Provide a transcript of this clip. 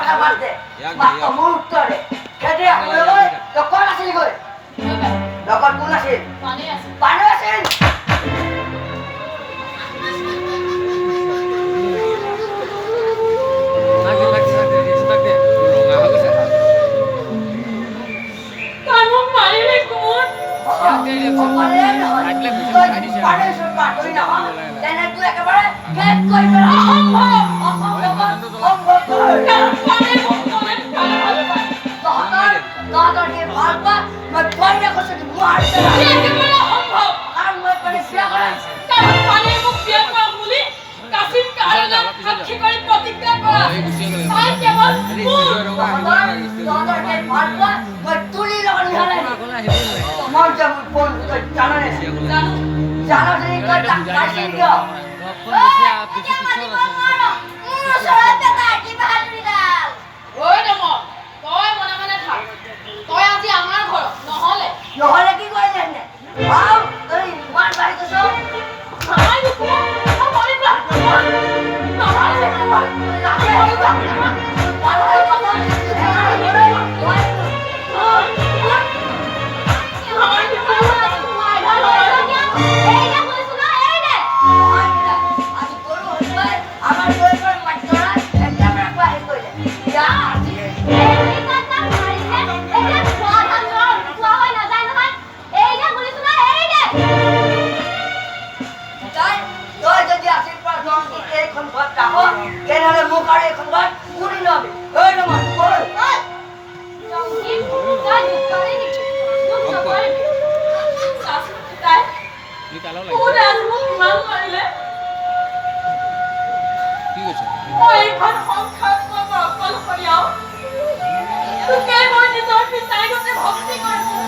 কথা বাদ দে, মাত্ৰ মোৰ উত্তৰ দে। খেতি ৰাখিবলৈ তই ক'ত আছিলি গৈ? লগত কোন আছিল? পানী আছিল। নহলে কি কৰিলে? ইমান বাঢ়ি গৈছ। তেনেহ'লে মোক আৰু এইখন ঘৰত কোনদিন আমি ভক্তি।